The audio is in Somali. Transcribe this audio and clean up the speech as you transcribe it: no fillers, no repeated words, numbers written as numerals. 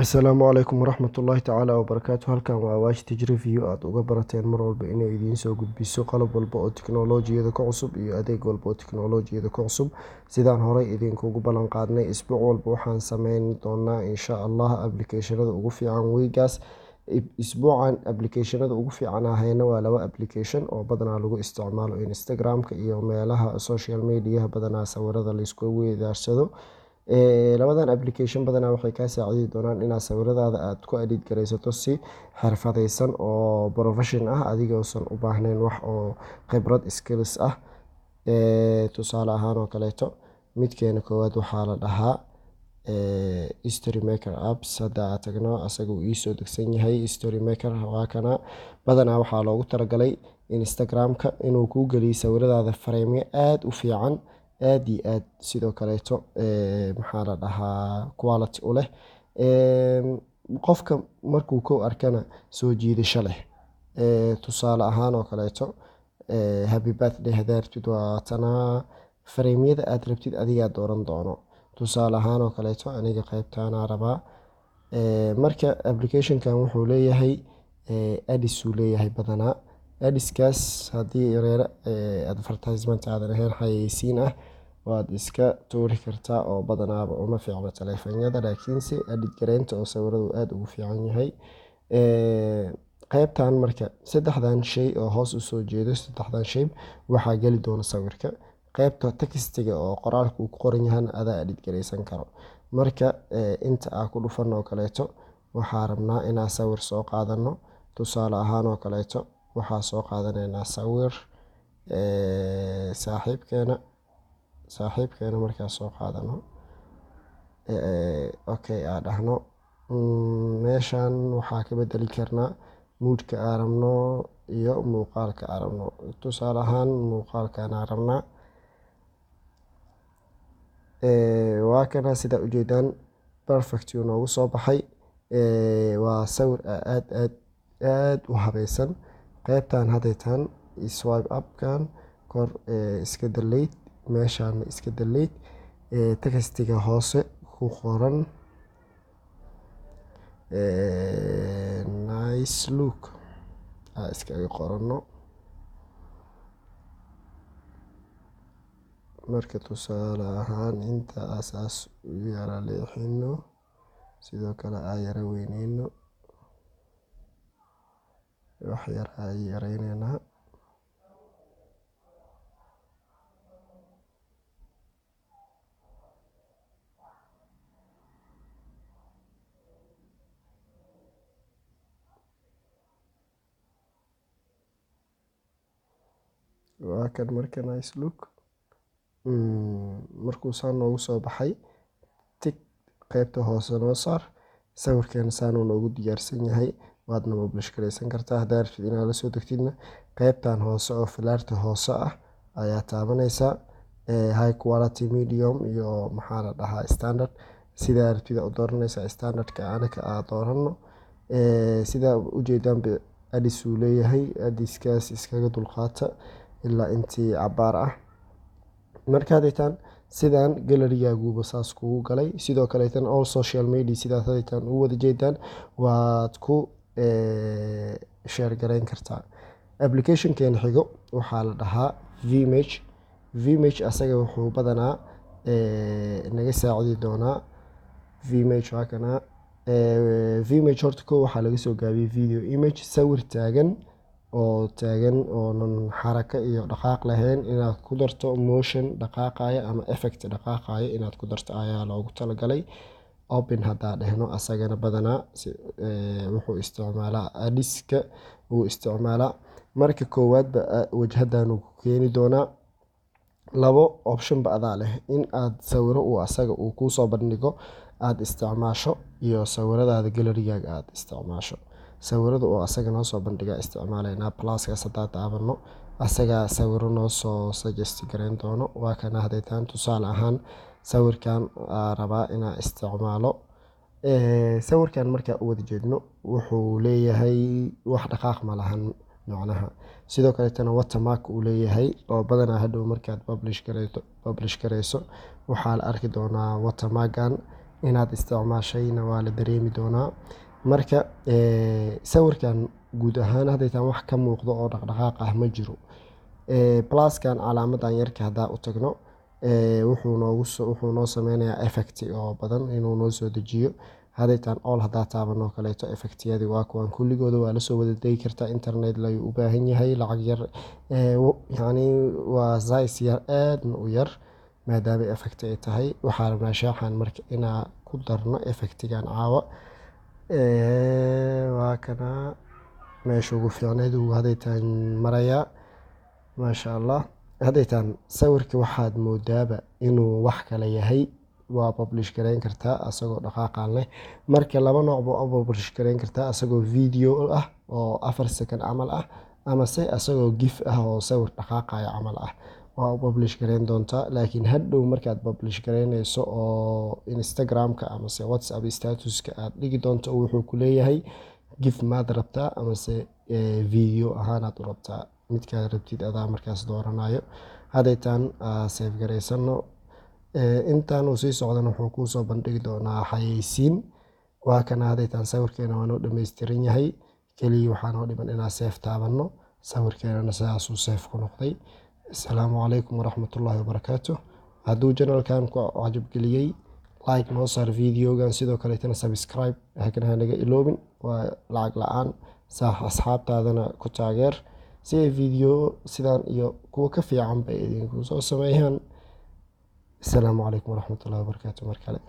Asalaamu calaykum waraxmatullaahi tacaala wabarakaatu. Halkan waa Awaash Tech Review, aad uga barateen mar walba inay idiin soo gudbiso qalab walba oo tiknoolajiyada ka cusub iyo adeeg walba oo tiknoolajiyada ka cusub. Sidaan horey idinkugu ballan qaadnay, isbuuc walba waxaan sameyn doonaa, insha Allah, applicationada ugu fiican wiigaas. Isbuucan applicationada ugu fiican ahayna waa laba application oo badanaa lagu isticmaalo Instagram-ka iyo meelaha social media badanaa sawirada laisku weydaarsado. Labadan application badanaa waxay kaa saacidi doonaan inaad sawiradaada aad ku edit gareysato si xirfadeysan oo profession ah, adigoosan u baahnayn wax oo khibrad skills ah. Tusaale ahaan oo kaleeto, midkeena koowaad waxaa la dhahaa Story Maker apps. Hadda aad tagno, asaga uu iisoo degsan yahay. Story Maker waa kana. Badanaa waxaa loogu talagalay Instagram-ka inuu kuu geliyo sawiradaada frame aada u fiican, aada iyo aad. Sidoo kaleeto, maxaa la dhahaa, quality u leh, qofka markuu ku arkana soo jiidasho leh. Tusaale ahaan oo kaleeto, happy birthday hadaa rabtid, waa tanaa. Frameyada aad rabtid adigaa dooran doono. Tusaale ahaan oo kaleeto, aniga qeybtaanaa rabaa. Marka applicationkan wuxuu leeyahay ads uu leeyahay. Badanaa adskaas, haddii reere advertisement aadan ahayn, xayeysiin ah, waad iska tuuri kartaa oo badanaaba uma fiicno taleefanyada, laakiinse edit gareynta oo sawiradu aada ugu fiican yahay. Qeybtan marka, saddexdan shay oo hoos usoo jeedo, saddexdan shay waxaa geli doona sawirka. Qeybta textiga oo qoraalka uu ku qoran yahana adaa edit gareysan karo. Marka inta aa ku dhufan oo kaleeto, waxaa rabnaa inaan sawir soo qaadano. Tusaale ahaan oo kaleeto, waxaa soo qaadaneynaa sawir saaxiibkeena. Saaxiibkeena markaa soo qaadano, okay aa dhahno, meeshan waxaa ka bedeli karnaa moodka aan rabno iyo muuqaalka aan rabno. Tusaale ahaan, muuqaalkan aan rabnaa. Waa kana, sidaa ujeedaan, perfect uu noogu soo baxay. Waa sawir aad aad aad u habaysan. Qeybtan hadaytan swipe upkan kor iska delete, meeshaan iska delete, textiga hoose ku qoran "nice look" aa iskaga qorano. Marka tusaale ahaan, inta asaas u yara leexino, sidoo kale aa yara weyneyno, wax yar aa yareyneynaa. Waa kan marka nice look. Markuu saan noogu soo baxay, tick qeybta hoose noo saar. Sawirkeena saan uu noogu diyaarsan yahay, waadna publish gareysan kartaa. Haddaa rabtid inaad la soo degtidna, qeybtan hoose oo filaarta hoose ah ayaa taabaneysaa. High quality, medium iyo, maxaa la dhahaa, standard, sidaa rabtid u dooraneysaa. Standardka anaka aa doorano. Sidaa ujeedaan, ads uu leeyahay. Adskaas iskaga dulqaata ilaa intii cabaar ah. Marka hadaytaan sidaan gallerygaaguba saas kugu galay. Sidoo kaleetan all social media, sidaas hadaytaan ugu wada jeedaan, waad ku share gareyn kartaa. Applicationkeena xigo waxaa la dhahaa Vimage. Vimage asaga wuxuu badanaa naga saacidi doonaa. Vimage waa kana. Vimage horta ko waxaa laga soo gaabiyey video image, sawir taagan oo taagan oonan xarako iyo dhaqaaq lahayn inaad ku darto motion dhaqaaqaya ama effect dhaqaaqaya inaad ku darto ayaa loogu talagalay. Open haddaa dhehno, asagana badanaa wuxuu isticmaalaa adska wuu isticmaalaa. Marka koowaadba wajhadan uu ku keeni doonaa. Labo option ba adaa leh: in aad sawiro uu asaga uu kuusoo bandhigo aada isticmaasho iyo sawiradaada gallerygaaga aada isticmaasho. Sawirada oo asaga noo soo bandhiga isticmaaleynaa. Pluskaas hadaa taabano, asagaa sawiro noo soo suggest gareyn doono. Waa kana hadaytaan. Tusaale ahaan, sawirkan aa rabaa inaa isticmaalo. Sawirkan markaa u wada jeedno, wuxuu leeyahay wax dhaqaaq ma lahan macnaha. Sidoo kaleetana watermark uu leeyahay, oo badanaa hadhow markaad publish gareyso waxaa la arki doonaa watermarkan. Inaad isticmaashayna waa la dareemi doonaa. Marka sawirkan guud ahaan haddaytaan wax ka muuqdo oo dhaqdhaqaaq ah ma jiro. Pluskan, calaamadan yarka, haddaa u tagno, wuxuu noo sameynayaa effect oo badan inuu noo soo dejiyo. Haddaytaan all haddaa taabanoo kaleeto, effectiyadii waa kuwan kulligooda, waa lasoo wada degi kartaa. Internet layuu u baahan yahay, lacag yar, yacni waa size yar, aadna u yar, maadaama effect ay tahay. Waxaa rabnaa shaaxan marka inaa ku darno effectigan caawa. Waa kana meesha ugu fiicneyd uu haddaytaan marayaa, maasha Allah. Haddaytaan sawirka waxaad moodaaba inuu wax kale yahay. Waa publish gareyn kartaa asagoo dhaqaaqan leh. Marka laba nooc ba u publish gareyn kartaa: asagoo video ah oo 4 second camal ah, amase asagoo GIF ah oo sawir dhaqaaqayo camal ah waa u publish gareyn doontaa. Laakiin hadhow markaad publish gareyneyso oo Instagram-ka amase WhatsApp statuska aad dhigi doonto, wuxuu ku leeyahay: GIF maad rabtaa amase video ahaanaad u rabtaa? Midkaad rabtid adaa markaas dooranayo. Haddaytaan save gareysano. Intaan uu sii socdana wuxuu kuusoo bandhigi doonaa xayeysiin. Waa kana haddaytaan sawirkeena waa noo dhameystiran yahay. Keliya waxaa noo dhiman inaan save taabano. Sawirkeenana sidaasuu save ku noqday. Asalaamu calaykum waraxmatullaahi wabarakaatu. Hadduu channelkan ku cajab geliyey, like noo saar videogan, sidoo kaleetana subscribe hakana hanaga iloobin, waa lacag la-aan. Asxaabtaadana ku taageer si ay video sidaan iyo kuwa ka fiican bay idinku soo sameeyaan. Asalaamu calaykum waraxmatullahi wabarakaatu mar kale.